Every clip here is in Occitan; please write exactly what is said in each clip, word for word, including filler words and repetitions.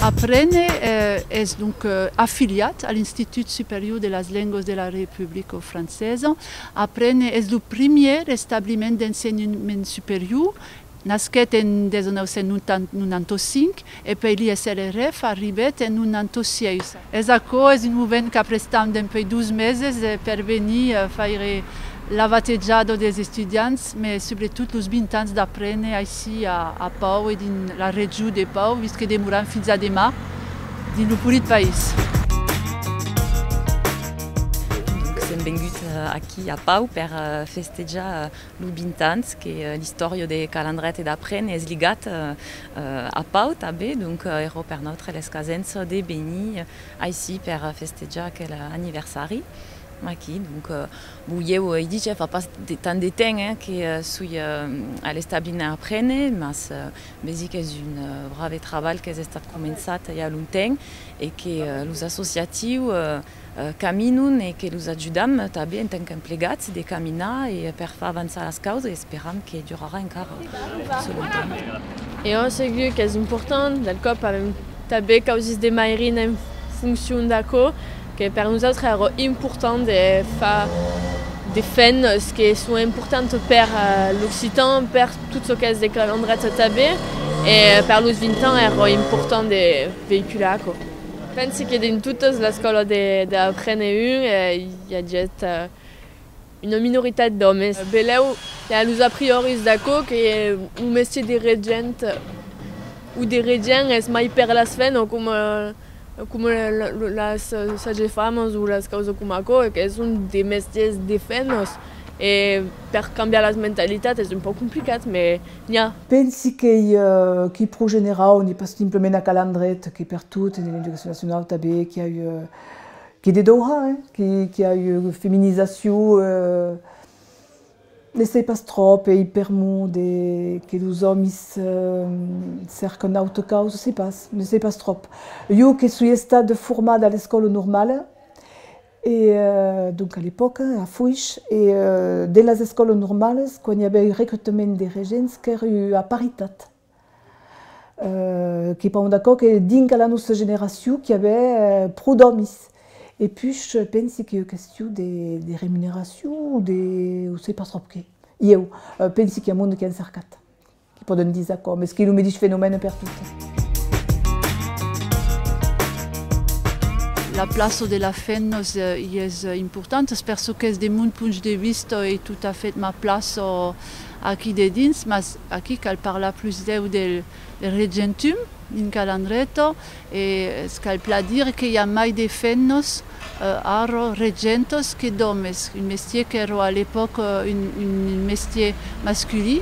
Aprene, eh, es donc, eh, afiliat a l'Institut Superior de las Lengas de la Republica Francesa. Aprene es lo primièr establiment d'ensenhament superior. Nasquèt en dètz-e-nòu cents nonanta-cinc e pèi l'I S L R F arribèt en nonanta-sièis. Es aquò, es un movent qu'aprestam dempuèi dos meses, eh, per venir, eh, faire la batejada dels estudiants, mas subretot los vint ans d'Aprene aicí a, a Pau e dins la region de Pau, vist que demoram fins a deman dins lo polit país. Donc, sèm venguts, eh, aquí a Pau per, eh, festejar, eh, los vint ans que, eh, l'istòria de Calandreta e d'Aprene es ligat, eh, eh, a Pau tanben, donc, eh, èra per nautres l'escasença de venir, eh, aicí per festejar aquel aniversari. Aquí, donc, eh, bon, ieu, eh, i dic, eh, fa pas de, tant de temps, eh, que, eh, soi, eh, a l'establiment Aprene, mas, eh, vesi qu'es un, eh, brave trabalh qu'es estat començat i a longtemps e que, eh, los associatius, eh, eh, caminon e que los ajudam tanben en tant qu'emplegats de caminar e per far avançar las causas e esperam que durarà encara fòrça longtemps. E òc, segur qu'es important, del còp avèm tanben causas de mairina en foncion d'aquò, que per nosautres èra important de far de femnas que son importantas per, eh, l'occitan, per tot çò qu'es de Calandreta tanben, e per los vint ans èra important de veïcular aquò. Pensi que dins totas las escòlas de, d'Aprene un, eh, i agèt, eh, una minoritat d'òmes. Belèu, i a los a prioris d'aquò que lo mestièr de regent o de regent es mai per las femnas, coma, coma la, la, las, eh, sages-femmes o las causas coma aquò, que son de mestièrs de femnas. E per cambiar las mentalitats es un pauc complicat, mas n'i a. Pensi qu'ei, eh, qu'ei pro generau, n'ei pas simplament a Calandreta, qu'ei pertot, en educacion nacionau tanben, qu'i a, eh, qu'ei de daurada, eh, que, qu'i a, eh, feminizacion, eh, ne sèi pas tròp, e i permò de, que los òmis, eh, cèrcan auta causa, sèi pas, ne sèi pas tròp. Jo que soi estada formada a l'escòla normala, e, eh, donc a l'epòca, a Foish, e, eh, dens las escòlas normalas, quan i avè recrutament de regents, qu'èra a paritat. Eh, qu'ei pas un d'acò que dinc a la nòsta generacion qu'i avè, eh, pro d'òmis. E puish, pensi qu'ei ua question de, de remuneracion o de, o sèi pas tròp qué. Ieu, eh, pensi qu'i a monde qu'an cercat, que pòden díser aquò, mes qu'ei lo medish fenomèn pertot. La plaça de las femnas, eh, i es, eh, importanta, per çò qu'es de mon punt de vista, ei tot a fèt ma plaça aquí dedins, mas aquí cal parlar plus lèu del, del regentum dins Calandreta, e es cal plan dire que i a mai de femnas, eh, ara regentas que d'òmes, un mestièr qu'èra a l'epòca un, un mestièr masculin,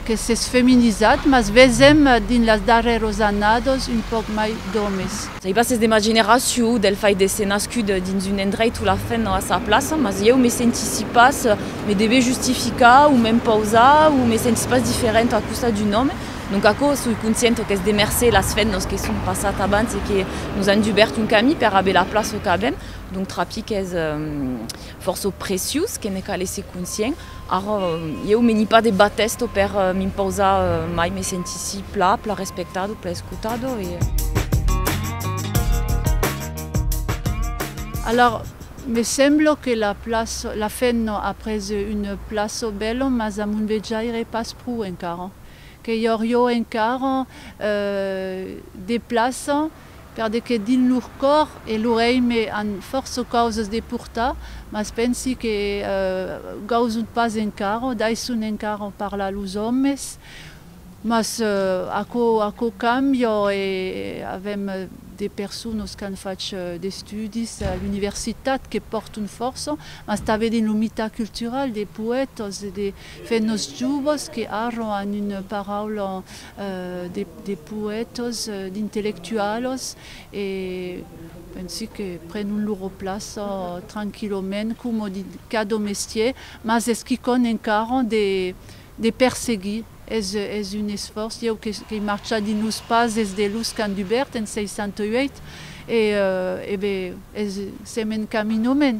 que s'es feminizat, mas vesèm dins las darrèras annadas un pauc mai d'òmes. Sèi pas s'es de ma generacion, del fait d'èsser nascut dins un endreit ont la femna a sa plaça, mas ieu me sentissi pas me dever justificar o m'impausar o me sentissi pas diferenta a costat d'un òme. Donc aquò, soi conscienta qu'es de mercé las femnas que son passat abans e que nos an dubèrt un camin per aver la plaça qu'avèm. Donc trapí qu'es, eh, fòrça preciós, que ne cal èsser conscient. Ara, eh, ieu me n'i pas de batèsta per, eh, m'impausar, eh, mai me sentissi plan, plan respectada, plan escotada e... Alors, me sembla que la plaça, la femna a pres una plaça bèla, mas a mon vejaire pas pro encara. Que i auriá encara, eh, de plaça, per de que dins lor còr e lor èime an fòrça causas de portar, mas pensi que, eh, gauson pas encara, daisson encara parlar los òmes, mas, eh, aquò, aquò cambia e avèm, eh, de personas qu'an fach, eh, d'estudis a l'universitat que pòrton fòrça, mas tanben dins lo mitan cultural de poètas e de femnas jovas que ara an una paraula, eh, de, de poètas, eh, d'intellectualas, e pensi que prenon lor plaça tranquillament, coma dins cada mestièr, mas es quicòm encara de, de perseguir. Es, es un esfòrç, ieu que, qu'èi marchat dins los pases de los qu'an dubèrt en seissanta uèit, e, eh, e ben, es, sèm en caminament.